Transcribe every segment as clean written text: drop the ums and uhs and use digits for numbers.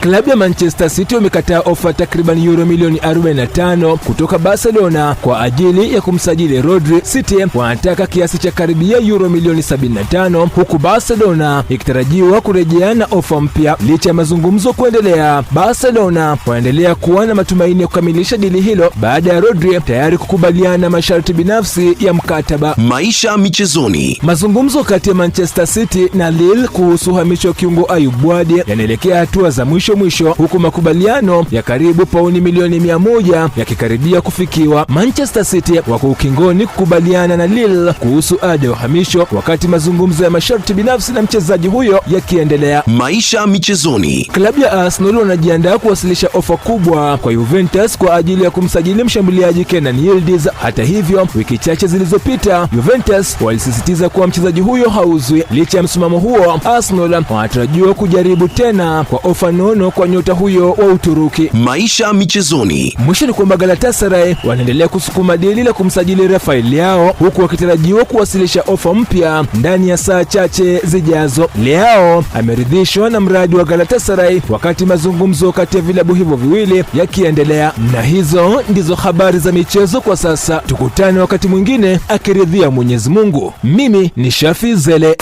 Klabu ya Manchester City wamekataa ofa takriban euro milioni 45 kutoka Barcelona kwa ajili ya kumsajili Rodri. City wanataka kiasi cha karibia euro milioni 75, huku Barcelona ikitarajiwa kurejea na ofa mpya. Licha ya mazungumzo kuendelea, Barcelona wanaendelea kuwa na matumaini ya kukamilisha dili hilo baada ya Rodri tayari kukubaliana na masharti binafsi ya mkataba. Maisha michezoni. Mazungumzo kati ya Manchester City na Lille kuhusu uhamisho wa kiungo Ayub Bwadi yanaelekea hatua za mwisho mwisho, huku makubaliano ya karibu pauni milioni 100 yakikaribia kufikiwa. Manchester City wako ukingoni kukubaliana na Lille kuhusu ada ya uhamisho, wakati mazungumzo ya masharti binafsi na mchezaji huyo yakiendelea. Maisha michezoni. Klabu ya Arsenal wanajiandaa kuwasilisha ofa kubwa kwa Juventus kwa ajili ya kumsajili mshambuliaji Kenan Yildiz. Hata hivyo, wiki chache zilizopita Juventus walisisitiza kuwa mchezaji huyo hauzwi. Licha ya msimamo huo, Arsenal wanatarajiwa kujaribu tena kwa ofa nono kwa nyota huyo wa Uturuki. Maisha michezoni. Mwisho ni kwamba Galatasaray wanaendelea kusukuma dili la kumsajili Rafael Leao, huku wakitarajiwa kuwasilisha ofa mpya ndani ya saa chache zijazo. Leao ameridhishwa na mradi wa Galatasaray wakati mazungumzo kati ya vilabu hivyo viwili yakiendelea. Na hizo ndizo habari za michezo kwa sasa. Tukutane wakati mwingine akiridhia Mwenyezi Mungu. Mimi ni Shafi Zele.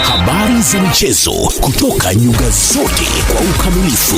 Habari za michezo kutoka nyuga zote kwa ukamilifu.